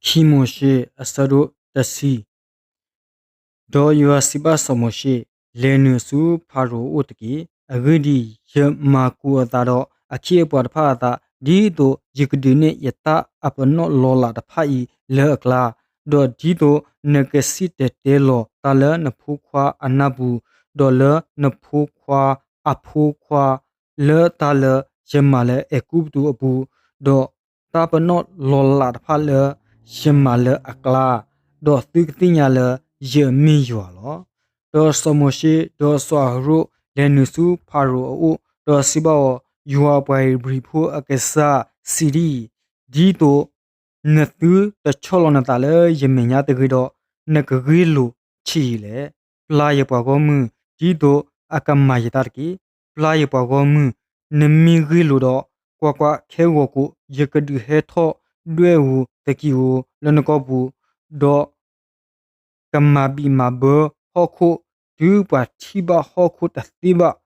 ခံမိၤၡ့ အဆၢဒိၣ်တဆံ. ဒီးယွၤစံးဘၣ်စီၤမိၤၡ့, လဲၤနုာ်ဆူဖၤရိၤအအိၣ်တက့ၢ်. အဂ့ၢ်ဒ်အံၤ, ယမၤကိၤအသးဒီးအခ့အပှၤတဖၣ်အသး, ဒ်သိးယကဒုးနဲၣ်ယတၢ်အပနီၣ်လီၤလးတဖၣ်အံၤလၢအကျါ, ဒီးဒ်သိးနကစံၣ်တဲၤတဲလီၤတၢ်လၢနဖိခွါအနၢ်ပူၤ, ဒီးလၢနဖိခွါအဖိခွါ, လၢတၢ်လၢယမၤလၢအဲၤကူပတူးအပူၤ, ဒီးတၢ်ပနီၣ်လီၤလးတဖၣ်လၢယမၤလၢအကျါ, ဒီးသုကသ့ၣ်ညါလၢယမ့ၢ်ယွၤလီၤ. ဒီးစီၤမိၤၡ့ဒီးစီၤအၤဟရိၣ်လဲၤနုာ်ဆူဖၤရိၤအအိၣ်, ဒီးစံးဘၣ်အီၤ, ယွၤပှၤဧ့ၤဘြံၤဖိအကစၢ်စံးဒ်အံၤ, ဒ်သိးနသုတဆီၣ်လီၤနသးလၢယမဲာ်ညါတဂ့ၤဒီး, နကဂ့ၢ်လိာ်ဆံးယံာ်လဲၣ်. ပျၢ်ယပှၤဂီၢ်မုၢ်, ဒ်သိးအကမၤယတၢ်တက့ၢ်. ပျၢ်ယပှၤဂီၢ်မုၢ်, နမ့ၢ်ဂ့ၢ်လိာ်ဒီး, ကွၢ်ကွၢ်, ခဲဂီၤကိး ယကဒုးဟဲထီၣ်ဒွဲၣ်ဧိၤသကံၤဧိၤလၢနကီၢ်ပူၤ, ဒီးကမၤဘံးမၤဘၢဟီၣ်ခိၣ် တုၤပှၤထံၣ်ဘၣ်ဟီၣ်ခိၣ်တသ့ဘၣ်,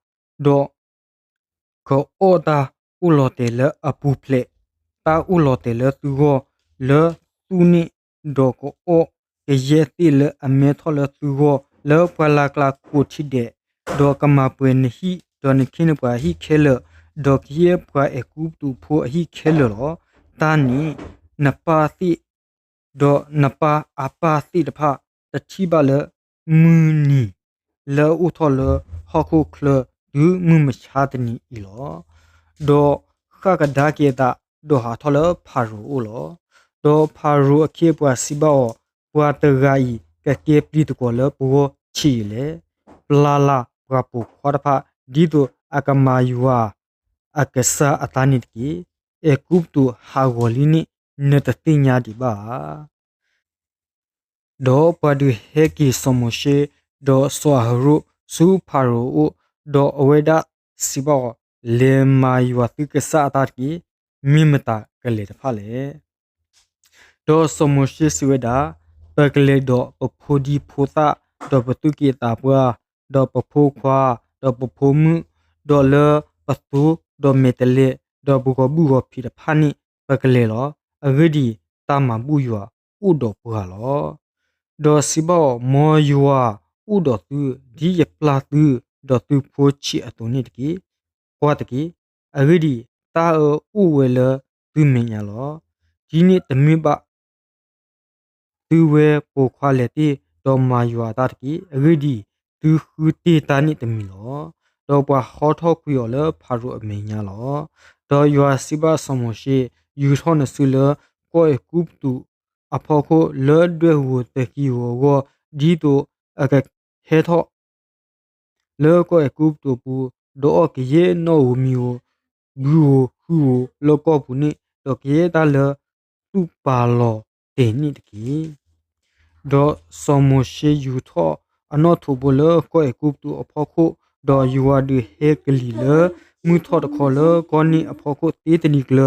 ဒီး ကအီၣ်တၢ်အိၣ်လီၤတဲာ်လၢအပူၤဖျဲး, တၢ်အိၣ်လီၤတဲာ်လၢသုဂီၢ်လၢသူၣ်န့ၣ်, ဒီးကအီၣ်ကယဲၢ်သ့ၣ်လၢအမဲထီၣ်လၢသုဂီၢ် လၢပှၢ်လၢ်ကျါကိးထံၣ်ဒဲး, ဒီးကမၤပှဲၤနဟံၣ်, ဒီးနခ့နပှၤအဟံၣ်ခဲလၢာ်, ဒီးကယဲၢ်ပှၤအဲၤကူပတူးဖိအဟံၣ်ခဲလၢာ်လီၤ. တၢ်န့ၣ်နပၢ်သ့ၣ် ဒီးနပၢ်အပၢ်သ့ၣ်တဖၣ် တထံၣ်ဘၣ်လၢမုၢ်နံၤလၢအအိၣ်ထီၣ်လၢဟီၣ်ခိၣ်ချၢ တုၤမုၢ်မဆါတနံၤအံၤလီၤ. ဒီးဃၣ်ကဒါက့ၤအသး, ဒီးဟးထီၣ်လၢဖၤရိၤအအိၣ်လီၤ. ဒီးဖၤရိၤအခ့အပှၤစံးဘၣ်အီၤ, ပှၤတဂၤအံၤ ကကဲပျံၤသကွီၤလၢပဂီၢ်ဆံးယံာ်လဲၣ်. ပျၢ်လၢ်ပှၤပိာ်ခွါတဖၣ် ဒ်သိးအကမၤယွၤအကစၢ်အတၢ်န့ၣ်တက့ၢ်. အဲၤကူပတူးဟးဂီၤလံန့ၣ် နတသ့ၣ်ညါဒံးဘၣ်ဧါ. ဒီးပှၤဒုးဟဲက့ၤစီၤမိၤၡ့ ဒီးစီၤအၤဟရိၣ်ဆူဖၤရိၤအအိၣ်, ဒီးအဝဲဒၣ်စံးဘၣ်အီၤ, လဲၤမၤယွၤသုကစၢ်အတၢ်တက့ၢ်. မ့ၢ်မတၤကလဲၤတဖၣ်လဲၣ်. ဒီးစီၤမိၤၡ့စံးဝဲဒၣ်, ပကလဲၤဒီးပဖိဒံဖိသၣ်, ဒီးပသူၣ်က့သးပှၢ်, ဒီးပဖိခွါ, ဒီးပဖိမုၣ်, ဒီးလၢပသိဒီးမဲာ်တဲးလဲး, ဒီးပဂီၤဘုၣ်ဂီၤဖံးတဖၣ်န့ၣ် ပကလဲၤလီၤ. အဂ့ၢ်ဒ်အံၤ, တၢ်မၤဘူၣ်ယွၤအိၣ်ဒီးပှၤလီၤ. ဒီးစံးဘၣ်အီၤ, မ်ယွၤအိၣ်ဒီးသု, ဒ်ယပျၢ်သု, ဒီးသုဖိဆံးအသိးန့ၣ်တက့ၢ်. ကွၢ်တက့ၢ်. အဂ့ၢ်ဒ်အံၤ, တၢ်အၢအိၣ်ဝဲလၢသုမဲာ်ညါလီၤ. ဒ်န့ၣ်တမ့ၢ်ဘၣ် သုဝဲပိာ်ခွါလဲၤတ့ၢ်ဒီးမၤယွၤအတၢ်တက့ၢ်. အဂ့ၢ်ဒ်အံၤ, သုဃုတ့ၢ်တၢ်န့ၣ်တမံၤလီၤ. ဒီးပှၤဟီထီၣ်ကွံာ်အီၤလၢဖၤရိၤအမဲာ်ညါလီၤ. ဒီးယွၤစံးဘၣ်စီၤမိၤၡ့, ယူာ်ထီၣ်နစုလၢကီၢ်အဲၤကူပတူးအဖီခိၣ် လၢဒွဲၣ်ဧိၤသကံၤဧိၤအဂီၢ်, ဒ်သိးအကဟဲထီၣ် လၢကီၢ်အဲၤကူပတူးအပူၤ, ဒီးအီၣ်ကယဲၢ်နီၣ်ဧိၤမံၤဧိၤ, ဘုဧိၤဟုဧိၤလၢကီၢ်ပူၤန့ၣ်, ဒီးကယဲၢ်တၢ်လၢသူၣ်ပာ်လီၤတဲာ်န့ၣ်တက့ၢ်. ဒီးစီၤမိၤၡ့ယူာ်ထီၣ်အနီၣ်ထိးဘိလၢကီၢ်အဲၤကူပတူးအဖီခိၣ်, ဒီးယွၤဒုးဟဲကလံၤလၢမုၢ်ထီၣ်တခီလၢကီၢ်န့ၣ်အဖီခိၣ်သ့တနံၤကျၢၤ, ဒီးသီတ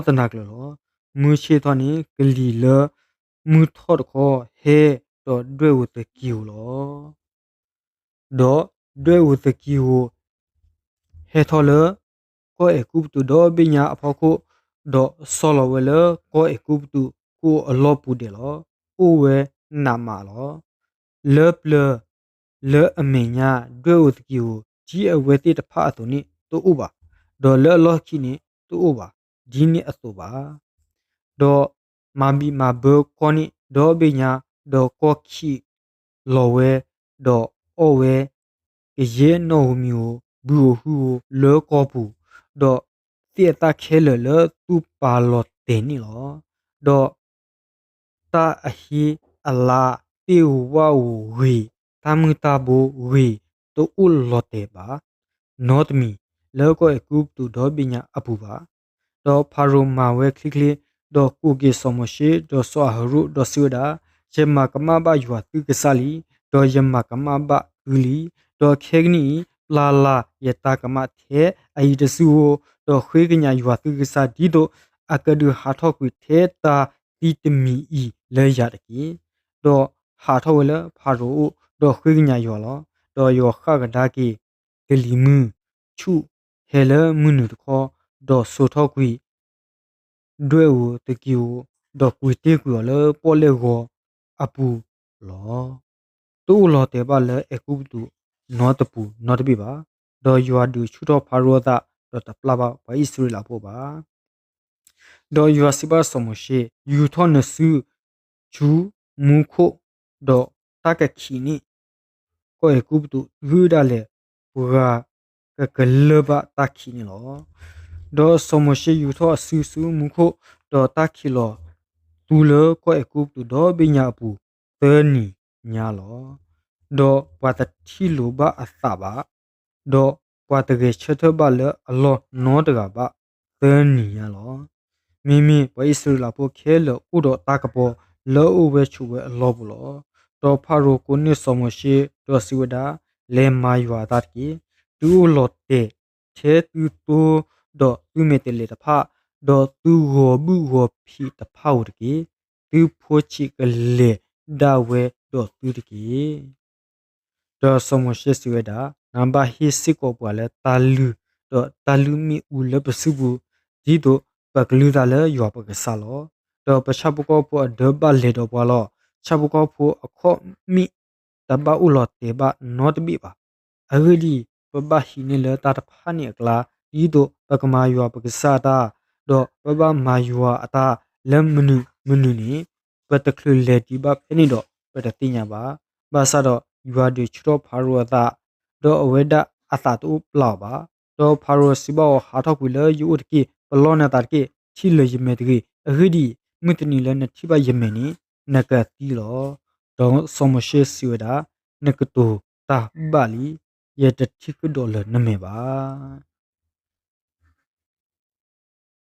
နၤကျၢၤလီၤ. မုၢ်ဆ့ၣ်ထီၣ်န့ၣ် ကလံၤလၢမုၢ်ထီၣ်တခီဟဲဒီးဒွဲၣ်ဧိၤသကံၤဧိၤလီၤ. ဒီးဒွဲၣ်ဧိၤသကံၤဧိၤ ဟဲထီၣ်လၢကီၢ်အဲၤကူပတူးဒီဘ့ၣ်ညါအဖီခိၣ်, ဒီးဆီလီၤဝဲလၢကီၢ်အဲၤကူပတူးကအိၣ်အလီၢ်ပူၤဒဲးလီၤ. အိၣ်ဝဲနးမးလီၤ. လၢပျၢၤလၢအမဲာ်ညါ ဒွဲၣ်ဧိၤသကံၤဧိၤ ဒ်အဝဲသ့ၣ်တဖၣ်အသိးန့ၣ်တအိၣ်ဘၣ်, ဒီးလၢအလီၢ်ခံန့ၣ်တအိၣ်ဘၣ်, ဒ်န့ၣ်အသိးဘၣ်. ဒီးမၤဘံးမၤဘၢကီၢ်န့ၣ်ဒီဘ့ၣ်ညါ, ဒီးကီၢ်ခံးလီၤဝဲ, ဒီးအီၣ်ဝဲကယဲၢ်နီၣ်ဧိၤမံၤဧိၤ, ဘုဧိၤဟုဧိၤလၢကီၢ်ပူၤ, ဒီးသ့ၣ်အသၣ်ခဲလၢာ်လၢသူၣ်ပာ်လီၤတဲာ်န့ၣ်လီၤ. ဒီးတၢ်အဟ့အလါ, သ့ၣ်ဧိၤဝၣ်ဧိၤဂ့ၤ, တၢ်မုၢ်တၢ်ဘိဂ့ၤ, တအိၣ်လီၤတဲာ်ဘၣ်နီတမံၤ လၢကီၢ်အဲၤကူပတူးဒီဘ့ၣ်ညါအပူၤဘၣ်. ဒီးဖၤရိၤမၤဝဲချ့ချ့, ဒီးကိးက့ၤစီၤမိၤၡ့ဒီးစီၤအၤဟရိၣ်, ဒီးစံးဝဲဒၣ်, ယမၤကမၣ်ဘၣ်ယွၤသုကစၢ်လံ, ဒီးယမၤကမၣ်ဘၣ်သုလံ. ဒီးခဲကနံၣ်အံၤ ပျၢ်လၢ်ယတၢ်ကမၣ်ထဲအအံၤတစုဧိၤ, ဒီးဃ့ကညးယွၤသုကစၢ် ဒ်သိးအကဒုးဟးထီၣ်ကွံာ်ထဲတၢ်သံတမံၤအံၤလၢယၤတက့ၢ်. ဒီးဟးထီၣ်ဝဲလၢဖၤရိၤအအိၣ်, ဒီးဃ့ကညးယွၤလီၤ. ဒီးယွၤဃၣ်ကဒါက့ၤကလံၤမုၢ်ဆူၣ်ဟဲလၢမုၢ်နုာ်တခီ, ဒီးစိာ်ထီၣ်ကွံာ်ဒွဲၣ်ဧိၤသကံၤဧိၤ, ဒီးကွံာ်တ့ၢ်ကွံာ်အီၤလၢပီၣ်လဲၣ်ဂီၤအပူၤလီၤ. တအိၣ်လီၤတဲာ်ဘၣ်လၢအဲၤကူပတူးနီတပူၤနီတဘ့ၣ်ဘၣ်. ဒီးယွၤဒုးဆူၣ်ထီၣ်ဖၤရိၤအသး, ဒီးတပျၢ်ဘၣ်ပှၤအံၣ်စရ့လးဖိဘၣ်. ဒီးယွၤစံးဘၣ်စီၤမိၤၡ့, ယူာ်ထီၣ်နစုဆူမူခိၣ်, ဒီးတၢ်ကခံးန့ၢ်ကီၢ်အဲၤကူပတူးတုၤဒၣ်လဲာ် ပှၤကကလၢၢ်ဘၣ်တၢ်ခံးန့ၣ်လီၤ. ဒီးစီၤမိၤၡ့ယူာ်ထီၣ်အစုဆူမူခိၣ်, ဒီးတၢ်ခံးလီၤသူလၢကီၢ်အဲၤကူပတူးဒီဘ့ၣ်ညါအပူၤ သၢနံၤညါလီၤ. ဒီးပှၤတထံၣ်လိာ်ဘၣ်အသးဘၣ်, ဒီးပှၤတဂဲၤဆၢထၢၣ်ဘၣ်လၢအလီၢ်နီတဂၤဘၣ် သၢနံၤညါလီၤ. မ့မ့ၢ်ပှၤအံၣ်စရ့လးဖိခဲလၢာ်အိၣ်ဒီးတၢ်ကပီၤလၢအအိၣ်ဝဲဆိးဝဲအလီၢ်ပူၤလီၤ. ဒီးဖၤရိၤကိးန့ၢ်စီၤမိၤၡ့, ဒီးစံးဝဲဒၣ်, လဲၤမၤယွၤအတၢ်တက့ၢ်. သုအိၣ်လီၤတဲာ်ထဲသုသိဒီးသုမဲာ်တဲးလဲးတဖၣ်, ဒီးသုဂီၤဘုၣ်ဂီၤဖံးတဖၣ်ဧိၤတက့ၢ်. သုဖိဆံးကလဲၤဒၣ်ဝဲဒီးသုတက့ၢ်. ဒီးစီၤမိၤၡ့စံးဝဲဒၣ်, နဘၣ်ဟ့ၣ်စ့ၢ်ကီးပှၤလၢတၢ်လုၢ်, ဒီးတၢ်လုၢ်မ့ၣ်အူလၢပစုပူၤ, ဒ်သိးပကလုၢ်သးလၢယွၤပကစၢ်လီၤ. ဒီးပဆၣ်ဖိကီၢ်ဖိအဒၢဘၣ်လဲၤဒီးပှၤလီၤ. ဆၣ်ဖိကီၢ်ဖိအခီၣ်မ့ၣ်တဘၣ်အိၣ်လီၤတဲာ်ဘၣ်နီတဘ့ၣ်ဘၣ်. အဂ့ၢ်ဒ်အံၤ, ပဘၣ်ဟံးန့ၢ်လၢတၢ်တဖၣ်န့ၣ်အကျါ, ဒ်သိးပကမၤယွၤပကစၢ်အတၢ်, ဒီးပဘၣ်မၤယွၤအတၢ်လၢမနုၤမနုၤန့ၣ်, ပတချုးလဲၤဒံးဘၣ်ဖဲန့ၣ်ဒီး ပတသ့ၣ်ညါဘၣ်. ဘၣ်ဆၣ်ဒီးယွၤဒုးဆူၣ်ထီၣ်ဖၤရိၤအသး, ဒီးအဝဲဒၣ်အသးတအိၣ်ပျၢ်အီၤဘၣ်. ဒီးဖၤရိၤစံးဘၣ်အီၤ, ဟးထီၣ်ကွံာ်လၢယအိၣ်တက့ၢ်. ပလီၢ်နသးတက့ၢ်. ထံၣ်လၢာ်ယမဲာ်တဂ့ၤ. အဂ့ၢ်ဒ်အံၤ, မုၢ်တနံၤလၢနထံၣ်ဘၣ်ယမဲာ်န့ၣ်, နကသံလီၤ. ဒီးစီၤမိၤၡ့စံးဝဲဒၣ်, နကတိၤတၢ်ဘၣ်လံ. ယတထံၣ်ကဒီးလၢၤနမဲာ်ဘၣ်.